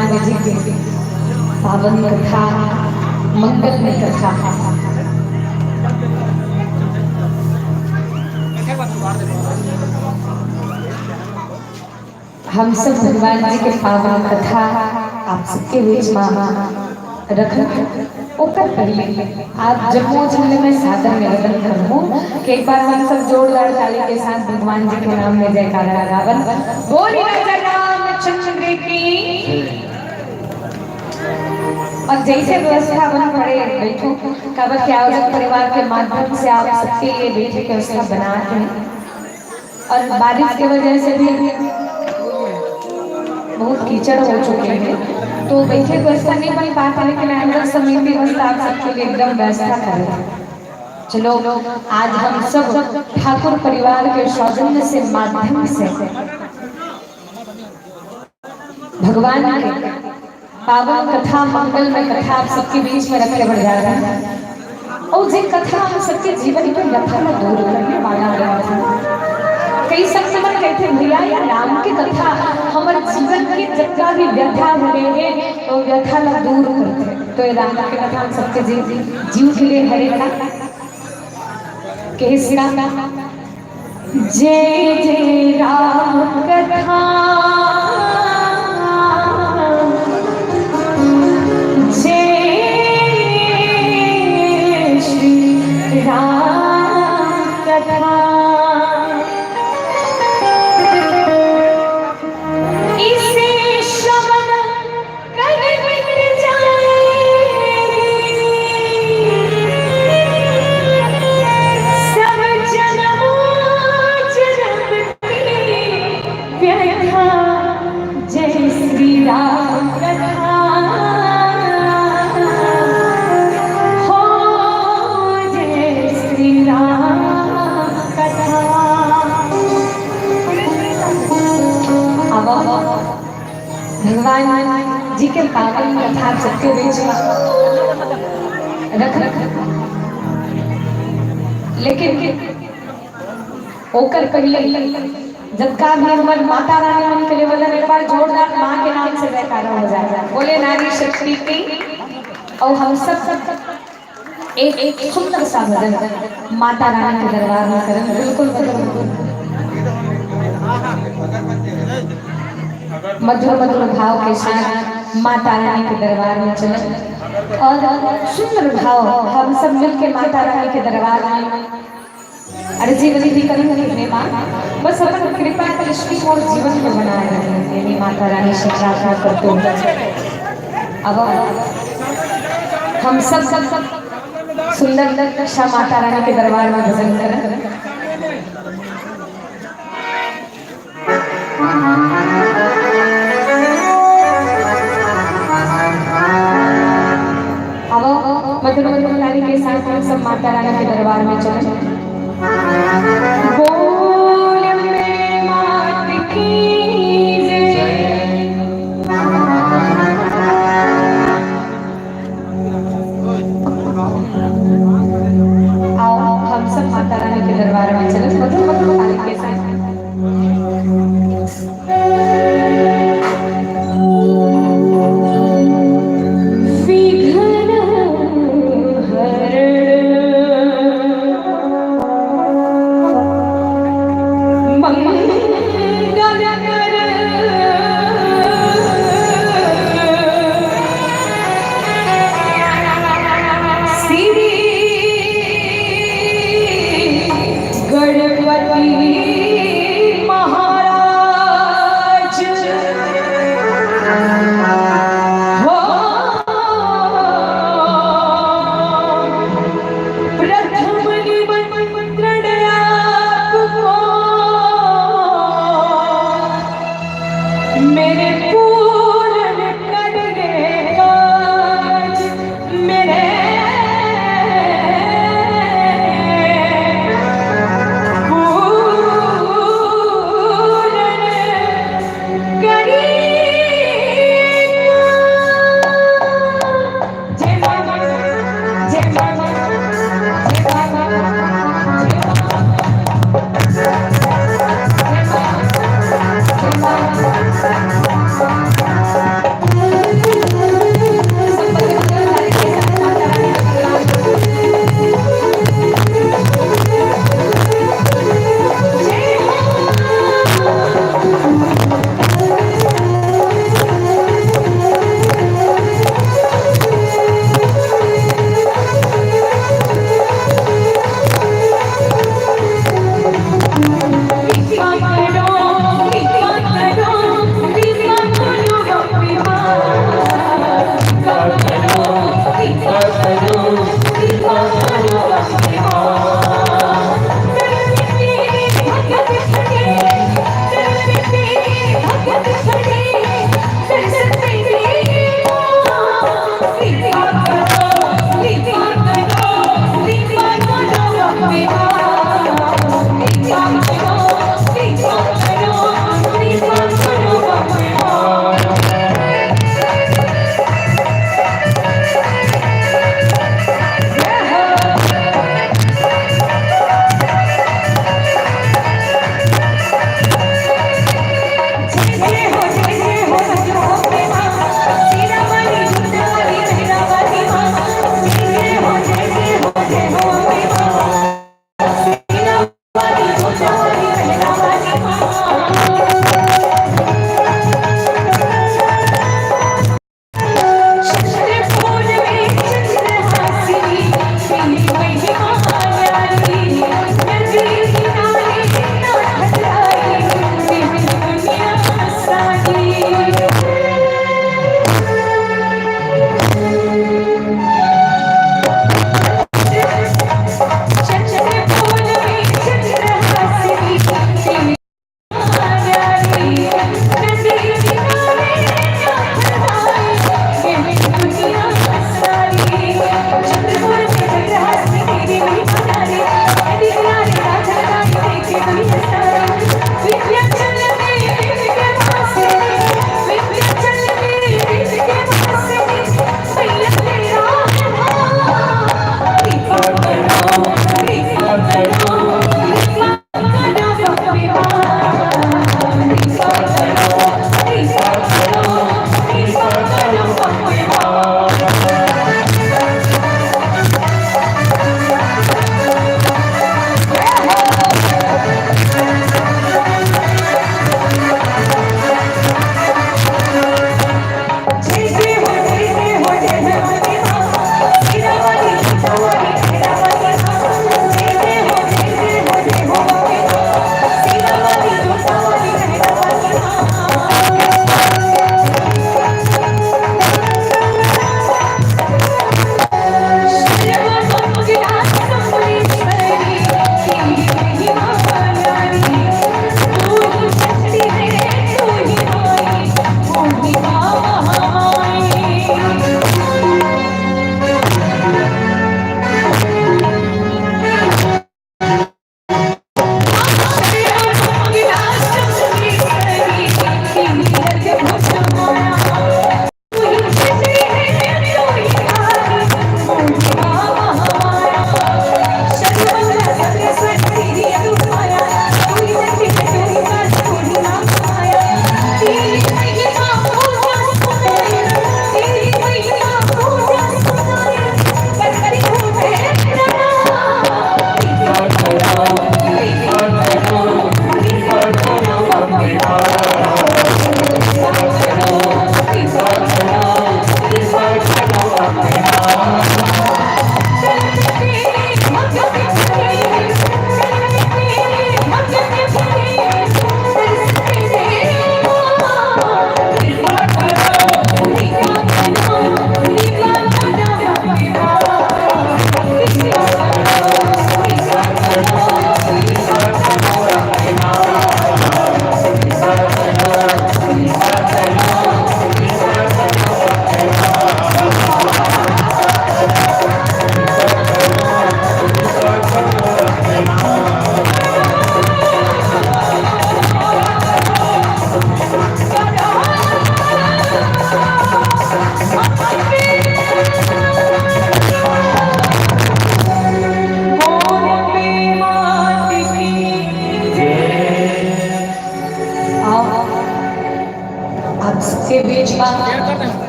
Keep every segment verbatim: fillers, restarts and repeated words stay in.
जी के पावन कथा, मंगलमय कथा। हम सब भगवान जी के पावन कथा आप सबके बीच में रखन। ओकर पहले आप जम्मो झन ले मैं सादर निवेदन करहूँ कि एक बार हम सब जोरदार ताली के साथ भगवान जी के नाम में जयकारा लगावन। बोली राजा रामचंद्र की। और जैसे व्यवस्था बन पड़े बैठो, काबर के आयोजक परिवार के माध्यम से आप सबके लिए बैठे के व्यवस्था बना रहे हैं। और बारिश के वजह से भी बहुत कीचड़ हो चुके हैं, तो बैठे व्यवस्था नहीं बन पाता, लेकिन एंगल समिति व्यवस्था आप सबके लिए एकदम व्यवस्था करे। चलो, आज हम सब ठाकुर परिवार के सौजन्य से, माध्यम से भगवान के पावन कथा, मंगलमय कथा आप सबके बीच में रखे बर जा रहे हैं। और जे कथा हम सबके जीवन के व्यथा ला दूर करने वाला ग्रंथ है। कई संत मन कहते, "भैया, ये राम के कथा हमर जीवन के जितना भी व्यथा हुए हैं, तो व्यथा ला दूर करते।" तो ये राम के कथा हम सबके जी-, जीव के लिए हरे का, किसका जय जय राम कथा, जय श्री राम कथा। इसे श्रवण कर मिट जाएगी सब जन्मों जन्म की व्यथा। जय श्री राम कथा, हो जय श्री राम कथा। अब भगवान जी के पावन कथा सबके बीच में रख, रख। लेकिन ओकर पहले जब का भी हमर माता रानी मन के लिए बोलन, एक बार जोरदार माँ के नाम से जयकारा हो जाए। बोले नारी शक्ति की। और हम सब, सब एक, एक सुंदर सा भजन माता रानी के दरबार में करन। बिल्कुल, बिल्कुल। मधुर, मधुर भाव के साथ माता रानी के दरबार में चलन और सुंदर भाव हम सब मिलके माता रानी के दरबार में अर्जी विनती करेंगे। हे माँ, बस अपन कृपा दृष्टि और जीवन में बनाए रखें। हे माता रानी से प्रार्थना करते हुए अब हम सब, सब, सब सुंदर सा माता रानी के दरबार में भजन करें। अब मधुर मधुर ताली के साथ हम सब माता रानी के दरबार में चलें। बोल अम्बे मात की जय। आओ, हम सब माता रानी के दरबार में चलें, मधुर मधुर ताली के साथ।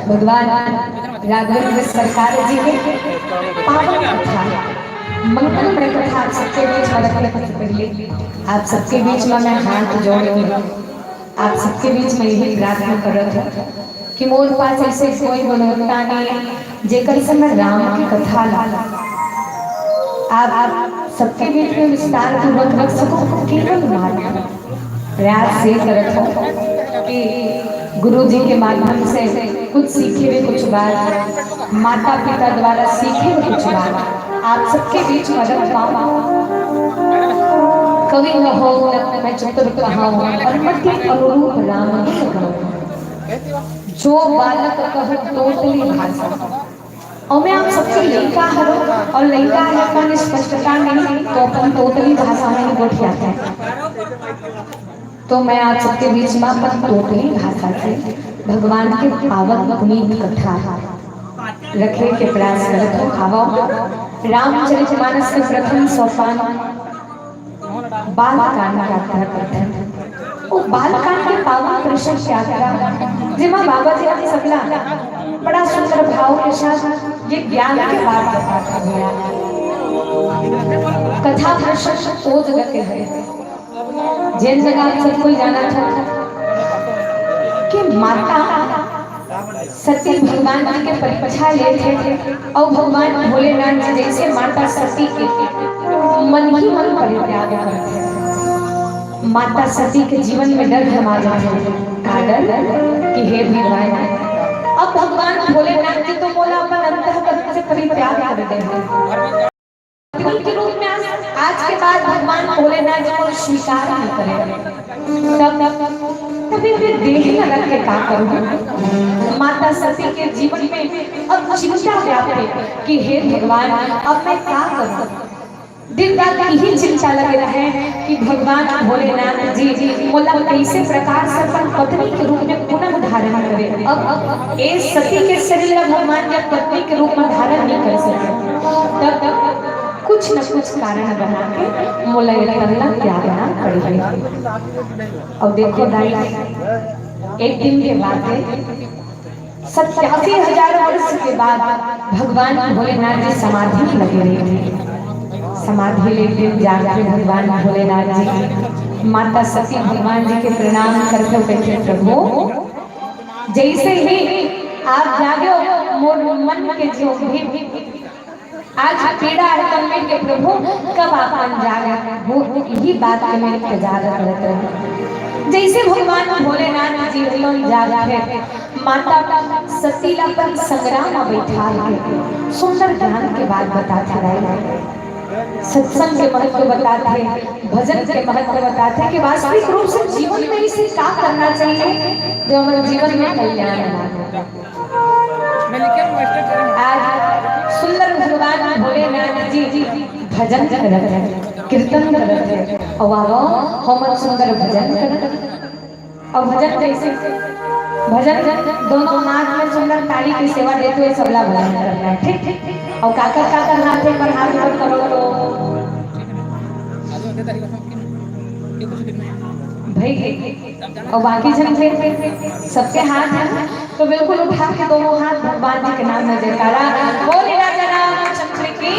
भगवान राघवेंद्र सरकार जी के पावन कथा, मंगलमय कथा आप सबके बीच में रखने से पहले आप सबके बीच में मैं हाथ जोड़ के आप सबके बीच में यही प्रार्थना करत हूँ कि मोर पास ऐसे कोई गुणवत्ता नहीं, जेकर से मैं राम की कथा ला आप, आप सबके बीच में विस्तार पूर्वक रख सकूं, केवल मात्र प्रयास ये करत हूँ कि गुरु जी के माध्यम से कुछ सीखे हुए कुछ बात, माता पिता द्वारा सीखे हुए कुछ बात आप सबके बीच में रख पाऊँ। कवि न हो न मैं चतुर कहाऊँ, और मति अनुरूप राम गुण गाऊँ। जो बालक कह तोतली भाषा, और मैं आप सबके लइका हरो, और लइका है अपन स्पष्टता में तो अपन तोतली भाषा में गोठियाथे। तो मैं आप सबके बीच में अपन तोतली भाषा से भगवान के पावन पुनीत कथा रखे के प्रयास करत हूँ। आवो, रामचरितमानस के प्रथम सोपान बाल कांड का अध्ययन करते हैं। वो बाल कांड के पावन प्रसंग की यात्रा, जेमा बाबा जी हम सबला बड़ा सुंदर भाव के साथ ये ज्ञान के बात बताते हैं। कथा प्रसंग वो जगह के है, जेन जगह आप सब कोई जाना था कि माता सती भगवान जी के परीक्षा लेथे, अउ भगवान भोलेनाथ जी जैसे माता सती के मन ही मन परित्याग करथे। माता सती के जीवन में डर थमा जाथे। का डर? कि हे भगवान, अब भगवान भोलेनाथ जी तो मोला अपन अंतःकरण से परित्याग कर दे। पत्नी के रूप में आज, आज के बाद भगवान भोलेनाथ जी को स्वीकार नहीं करे। तब, तब, तभी फिर देह में रख के का करूँ? माता सती के जीवन में अब चिंता व्यापे कि हे भगवान, अब मैं का करूँ? दिन रात यही चिंता लगे रहे कि भगवान भोलेनाथ जी मोला कैसे प्रकार से अपन पत्नी के रूप में पुनः धारण करे। अब, अब ए सती के शरीर ला भगवान जब पत्नी के रूप में धारण नहीं कर सके, तब, तब कुछ न कुछ कारण बना के मोला ये तन ला त्यागना पड़ही। अब देखो दाई, एक दिन के बात है, सत्यासी हजार वर्ष के बाद भगवान भोलेनाथ जी समाधि में लगे रहे थे। समाधि ले एक दिन जाके भगवान भोलेनाथ जी, माता सती भगवान जी के प्रणाम करके बैठे, प्रभु, जैसे ही आप जागे हो, मोर मन के जो भी आज पीड़ा है तन में के प्रभु, कब आप मन जाग हो, यही बात के मैं इंतजार करत रहे। जैसे भगवान भोलेनाथ जी हलों जाग है, माता सती ला अपन संगरा में बैठा के सुंदर ज्ञान के बात बताथे रहे। सत्संग के महत्व बताथे, भजन के महत्व बताथे कि वास्तविक रूप से जीवन में इसे का करना चाहिए जो हमारे जीवन में कल्याण लावे। आज सुंदर भगवान भोलेनाथ जी भजन करत है, कीर्तन करत है, और आवो हमन सुंदर भजन करत। और भजन कैसे? भजन दोनों हाथ में सुंदर ताली की सेवा देते हुए सबला भजन करना है, ठीक? और काकर काकर हाथ एक बार हाथ ऊपर करो तो भाई, और बाकी जन के सबके हाथ है, तो बिल्कुल उठा के दोनों हाथ भगवान जी के नाम में जयकारा। बोले राजा रामचंद्र की।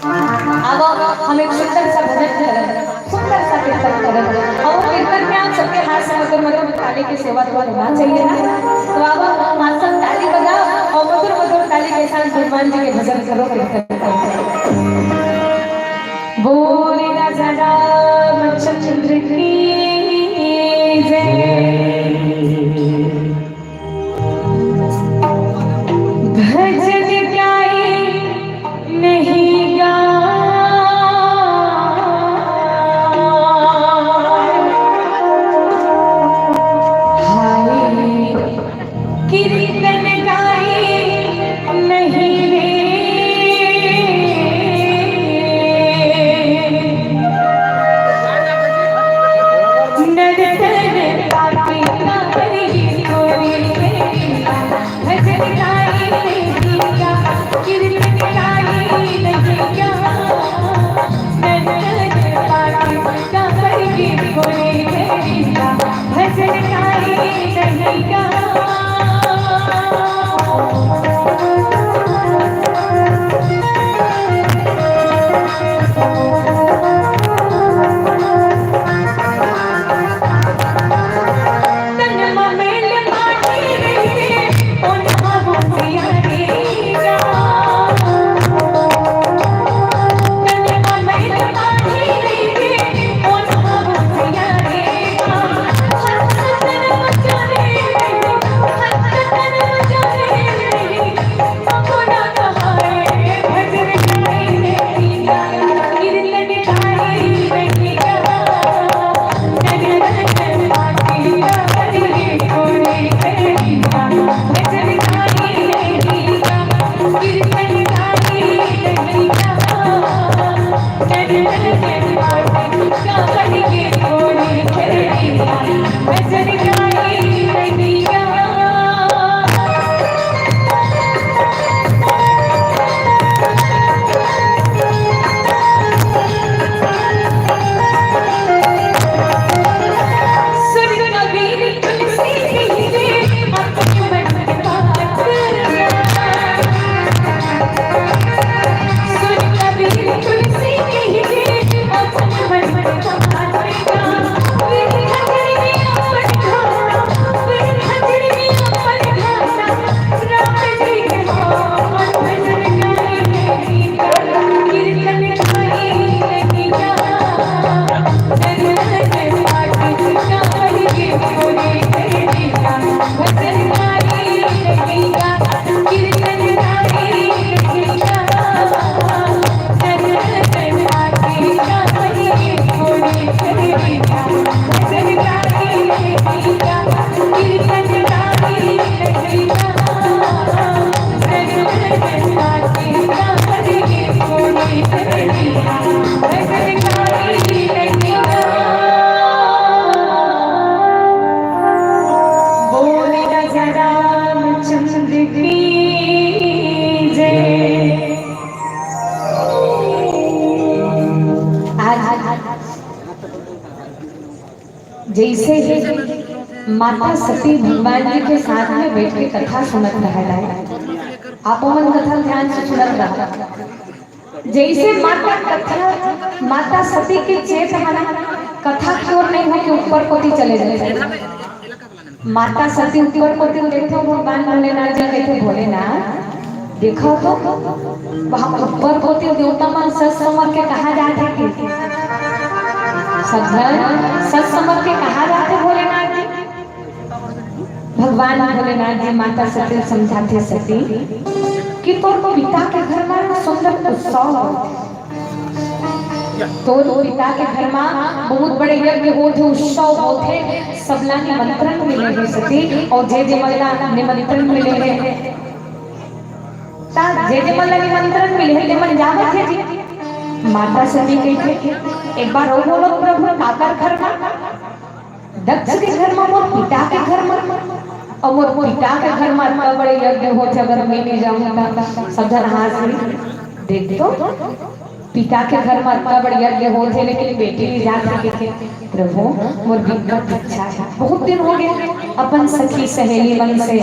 अब हम एक सुंदर सा भजन करब, सुंदर सा कीर्तन करब, और कीर्तन में आप सबके हाथ से मधुर मधुर ताली की सेवा तो होना चाहिए ना। तो अब आप सब ताली बजाओ और मधुर मधुर ताली के साथ भगवान जी के भजन करो, कीर्तन करो। बोले राजा रामचंद्र की जय। भजन गाए नहीं गाए, हाय कीर्तन गाए नहीं रे। नर्तन पापी का करी कोई नहीं, भजन गाए नहीं क्या, कीर्तन गाए नहीं क्या, नर्तन पापी का करी कोई नहीं, भजन गाए नहीं क्या। जैसे ही माता सती भगवान जी के साथ में बैठ के कथा सुनत रहत हे, आप मन कथा ध्यान से सुनत रहा। जैसे माता कथा, माता सती के चेत हे ना, कथा की ओर नहीं हो के ऊपर कोती चले जाथे। माता सती ऊपर कोती देखथे, भगवान भोलेनाथ जी कहिथे, "भोलेनाथ, देखो तो, वहाँ ऊपर कोती देवता मन सज संवर के कहाँ जाथे?" सब झन सज संवर के कहाँ जाथे भोलेनाथ जी? भगवान भोलेनाथ जी माता सती ल समझाथे, "सती, कि तोर पिता के घर म सुंदर उत्सव होथे। तोर पिता के घर म बहुत बड़े यज्ञ होथे, उत्सव होथे, सबला निमंत्रण मिले हे सती, अउ जे जे मन ला निमंत्रण मिले हे, त जे जे मन ला निमंत्रण मिले हे, ते मन जावत हे जी।" माता सती कहिथे, "एक बार अउ बोलो प्रभु, काकर घर म?" "दक्ष के घर म, मोर पिता के घर म।" "अउ मोर पिता के घर म अतना बड़े यज्ञ होथे, अगर मैं नहीं जाऊं त?" सब झन हाँसही। "देख तो, पिता के घर म अतना बड़े यज्ञ होथे, लेकिन बेटी नहीं जाथे।" कहिथे, "प्रभु, मोर बिनती इच्छा हे, बहुत दिन हो गया अपन सखी सहेली मन से,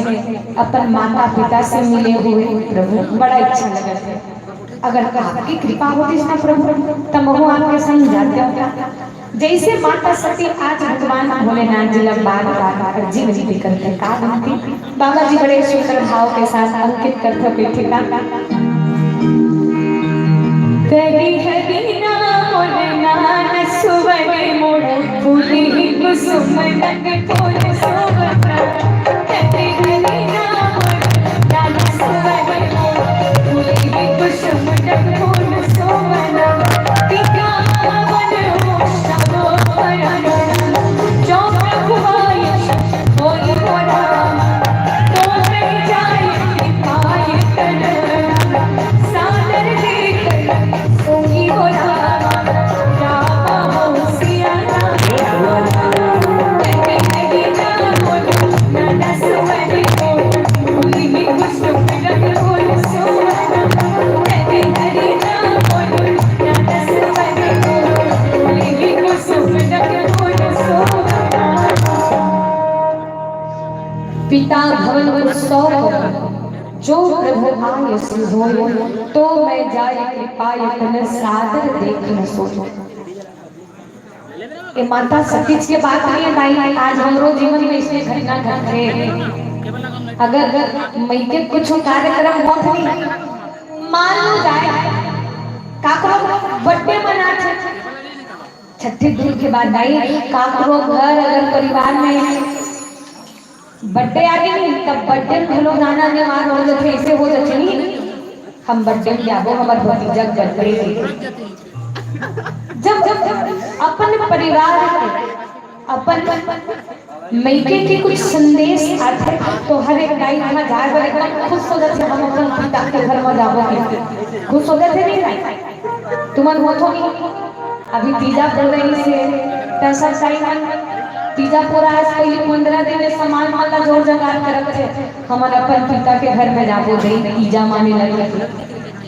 अपन माता पिता से मिले हुए, प्रभु, बड़ा इच्छा लगत हे। अगर आपकी कृपा होतिस ना प्रभु, त महूं आपके संग जातेंव।" जैसे माता सती आज भगवान भोलेनाथ जी ला बार बार अर्जी विनती करथे, का विनती? बाबा जी बड़े सुंदर भाव के साथ अंकित करथे, कहिथे का? करी हरि नाम नाम सुवर मोर, फूली कुसुम रंग फूल सोवता। करी हरि नाम नाम सुवर मोर, फूली कुसुम रंग फूल सोवता। टिकावन होश नवो परम, जो प्रभु आयुष होई हो राम। तो मैं जाय पाय तन, सादर देख सोई हो राम। राम हो सिया राम। पिता भवन उत्सव करो, जो प्रभु आयस होय, तो मैं जाय कृपा यतन सादर देख न सोय। ये माता सती के बात नहीं है भाई, आज हमरो जीवन में इसने घटना घटथे। अगर, अगर मइके कुछ कार्यक्रम होत नहीं, मान लो जाय, काकरो birthday मनाथे, छट्ठी दूर के बाद आई, काकरो घर अगर परिवार में birthday आगे नहीं, तब birthday में घलो जाना अनिवार्य हो जाथे, ऐसे हो जाथे नहीं, हम birthday में जाबो, हमर भतीजा के birthday हे। जब, जब अपन परिवार के, अपन मइके के कुछ संदेश आथे, तो हर एक दाई वहाँ जाय बर एकदम खुश हो जाथे, हम अपन पिता के घर में जाबो के खुश हो जाथे नहीं दाई? तुमन होथो नहीं? अभी तीजा पड़ रही से, त सब दाई मन तीजा पोरा आज पहले पंद्रह दिन ले सामान मन ला जोर जगार करत हे, हमन अपन पिता के घर में जाबो दई, तीजा माने लगे।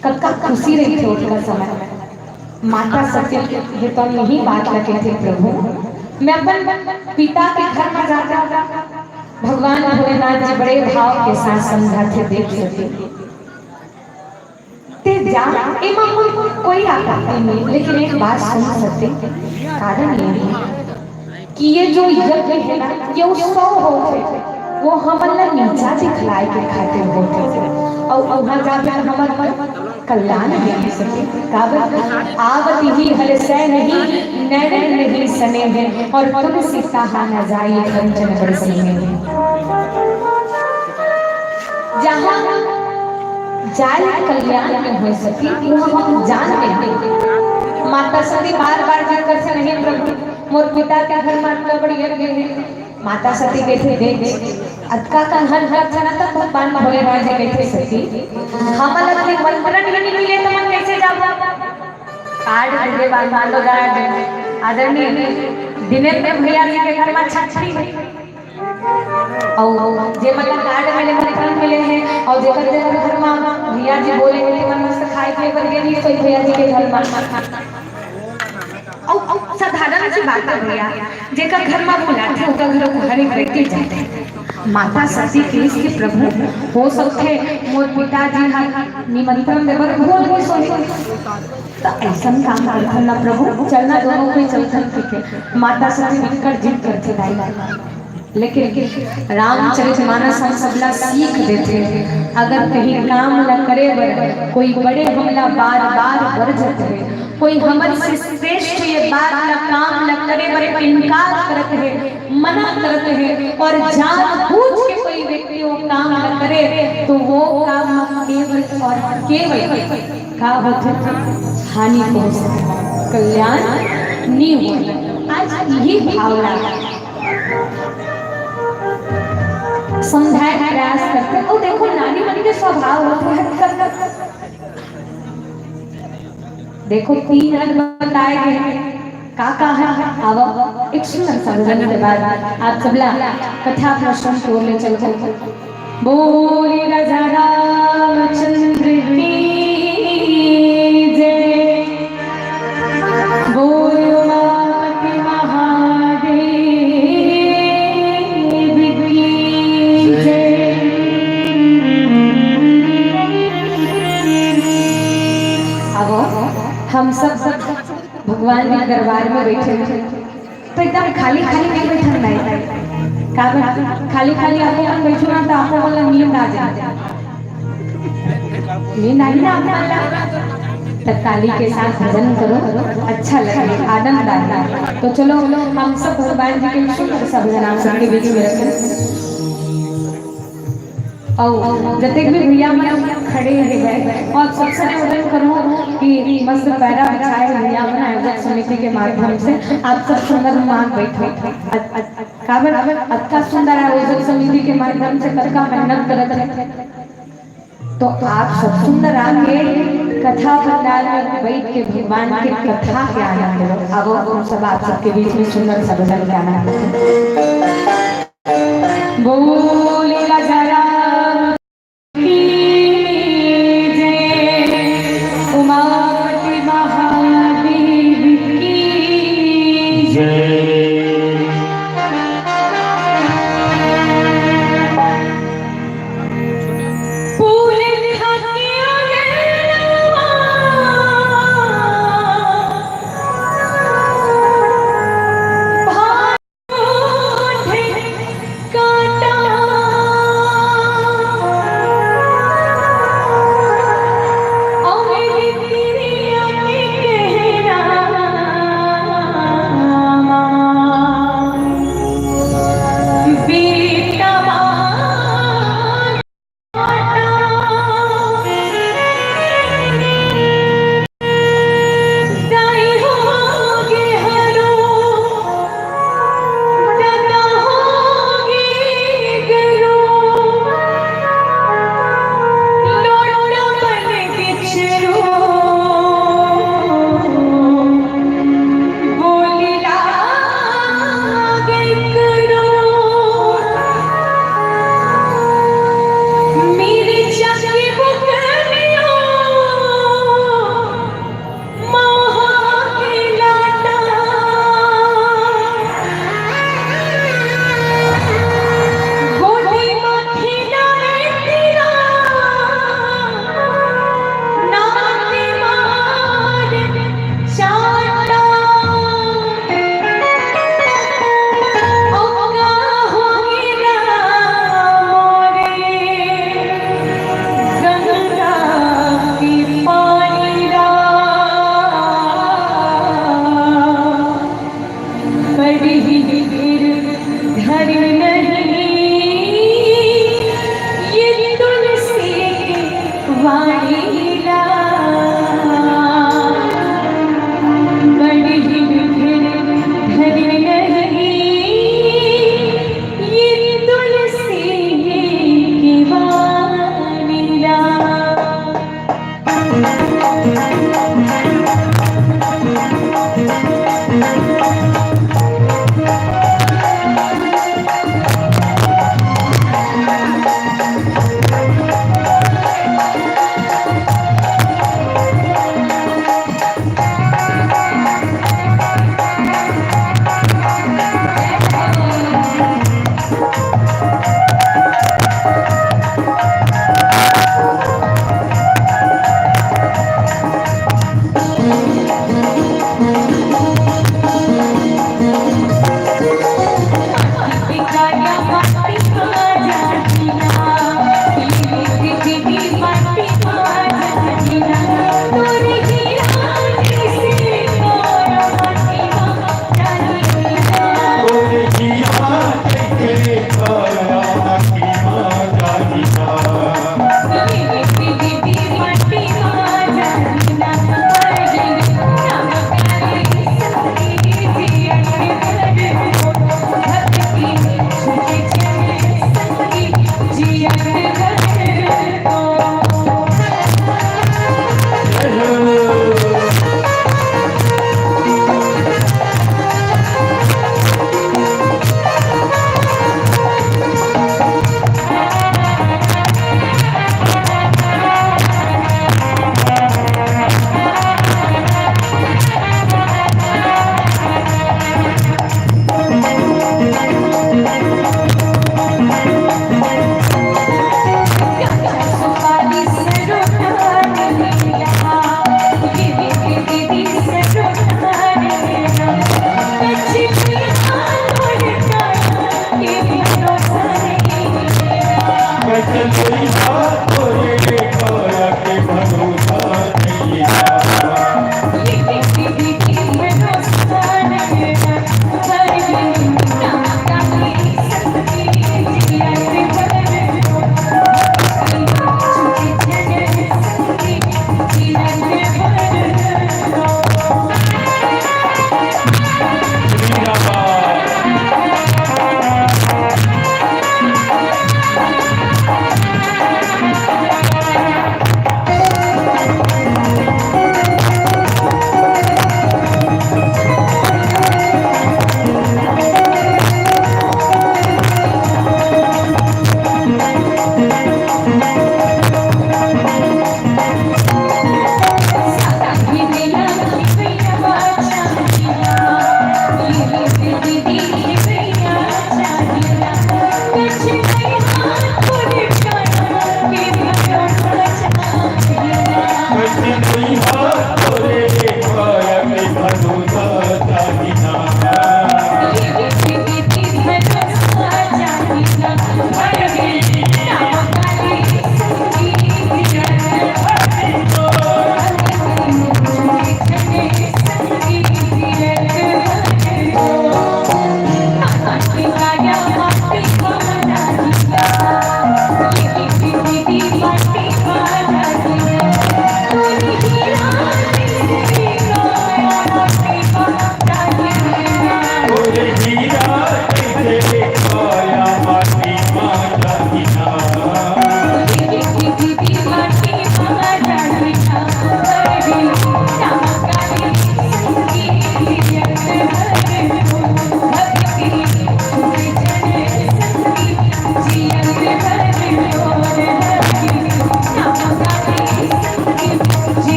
कतका खुशी रहिथे ओतका समय। माता सती के तो यही बात ला कहिथे, प्रभु, मैं अपन पिता के घर में जाता। भगवान भोलेनाथ जी बड़े भाव के साथ समझाथे, देख सती, ते जा, एमा कोई, कोई आपत्ति नहीं, लेकिन एक बात सुन सती, कारण ये है कि ये जो यज्ञ है ना, ये उत्सव होथे, वो हमन ला नीचा दिखलाय के खातिर होथे, अउ वहाँ जाके हमन कल्याण नहीं हो सके। काबर? आवत ही हल सै नहीं, नैन नहीं सने हैं, और तुलसी कहा न जाए, कंचन बरसने हैं। जहाँ जाय कल्याण में हो सके, वो हम जान लेते। माता सती बार बार जिद करथे, नहीं प्रभु, मोर पिता के घर में अतना बड़ी यज्ञ है। माता सती कहिथे, देख, अतका कन हर घर चला तब भगवान भोलेनाथ जी कहिथे, सती, हमन ला निमंत्रण ही नहीं मिले, तो मन कैसे जाबो? कार्ड दे दे, बांध, बांध दो, जा, आदरणीय दिनेंद्र भैया जी के घर में छठी है। अउ जे मन ला कार्ड मिले, निमंत्रण मिले हैं, अउ जेकर जेकर घर में भैया जी बोले हैं, तेमन मस्त खाए पिए बर गे रहिस भैया जी के घर में। अउ, अउ साधारण की बात है भैया, जेकर घर में बुलाथे, ओकर घर को हर एक व्यक्ति जाथे। माता सती कहिस कि प्रभु, हो सकथे मोर पिताजी ह निमंत्रण दे बर भूल गे होही, त अइसन काम करथन ना प्रभु, चलना दोनों कोई चलथन, ठीक है। माता सती बिकट जिद करथे दाई, लेकिन रामचरित मानस हम सबला सीख देथे, अगर कहीं काम ल करे बर कोई बड़े हमला बार बार बरजत हे, कोई हमर से श्रेष्ठ ये बात ल काम ल करे बर इनकार करत हे, मना करत हे और जानबूझ के कोई व्यक्ति वो काम ल करे, तो वो काम केवल और केवल का होथे, हानि पहुंचथे, कल्याण नहीं होय। आज यही भावना समझाए के प्रयास करथे। अउ देखो, नारी मन के स्वभाव होथे हद करना। देखो, तीन रंग बताए गए हैं। का का है? आवो, एक सुंदर सा भजन के बाद आप सबला कथा प्रसंग की ओर ले चलबो। बोली राजा रामचंद्र की जय, बोली उमापति महादेव की जय। आवो, हम सब, सब भगवान के दरबार में बैठे हैं, तो एकदम खाली खाली नहीं बैठन भाई। का बा-, खाली खाली आपो मन बैठो ना, तो आपो मन ला नींद आ जाए। नींद आई ना आप मन ला? तो ताली के साथ भजन करो, अच्छा लगे, आनंद आए। तो चलो, हम सब भगवान जी के सुंदर सा भजन आप सबके बीच में रखें। अउ जतेक भी भैया मन खड़े हे गए, और सबसे निवेदन करूँ कि मस्त पैरा बिछाए भैया मन आयोजक समिति के माध्यम से आप सब सुंदर मान बैठो। अ-, अ-, काबर अतका सुंदर आयोजक समिति के माध्यम से कतका मेहनत करत हे, तो आप सब सुंदर आके कथा पंडाल में बैठ के भगवान के कथा के आनंद लो। अब हम सब आप सबके बीच में सुंदर सा भजन गाना। बोली राजा राम की जय, उमापति महादेव की जय। पूरे खाके अंगनवा काटा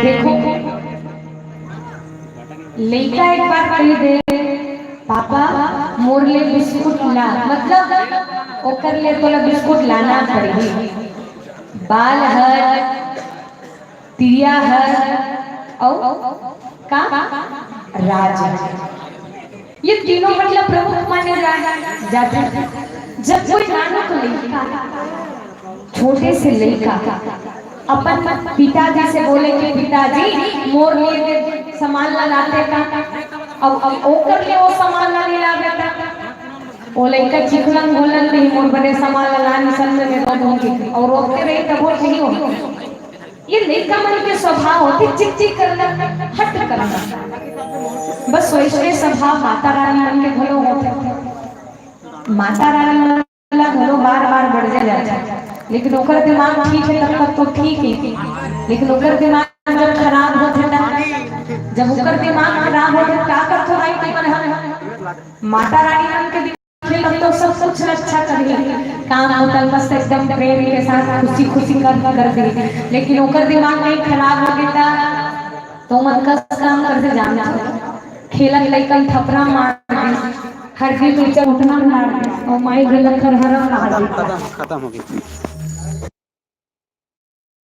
देखो, लइका एक बार कहि दे, "पापा, मोर ले बिस्कुट ला," मतलब ओकर ले तोला बिस्कुट लाना पड़ही। बाल हर, तिरिया हर, अउ का? राज हर। ये तीनों मतलब प्रमुख माने जा-, जाथे। जब कोई नानुक लइका, छोटे से लइका अपन पिताजी से बोले कि "पिताजी, मोर लिए सामान ला लाते का?" अब, अब ओकर लिए वो सामान ला नहीं लावे का। वो लइका चिखलन घोलन नहीं, "मोर बने सामान ला ला, निसन में मैं रो दूंगी।" और रोते रही तब वो नहीं हो। ये लइका मन के स्वभाव होथे चिक चिक करना, हट करना। बस वैसने स्वभाव माता रानी मन के घलो होथे। माता रानी मन ला घलो बार बार बढ़ जाथे, लेकिन ओकर दिमाग ठीक हे तब तक तो ठीक हे, लेकिन ओकर दिमाग जब खराब होथे ना, जब ओकर दिमाग खराब होथे, का करथो भाई तुमन ह? माता रानी मन के दिमाग हे तब तो सब कुछ अच्छा करही, काम होटल मस्त एकदम प्रेम के साथ खुशी खुशी कर, कर देही, लेकिन ओकर दिमाग नहीं खराब होगे त तो मन कस काम करथे जानथो। खेलत लइकन थपरा मार दिस, हरदी पीछे उठना मार दिस, अउ माई घलो खरहरा मार दिस। खत्म, खत्म हो गई।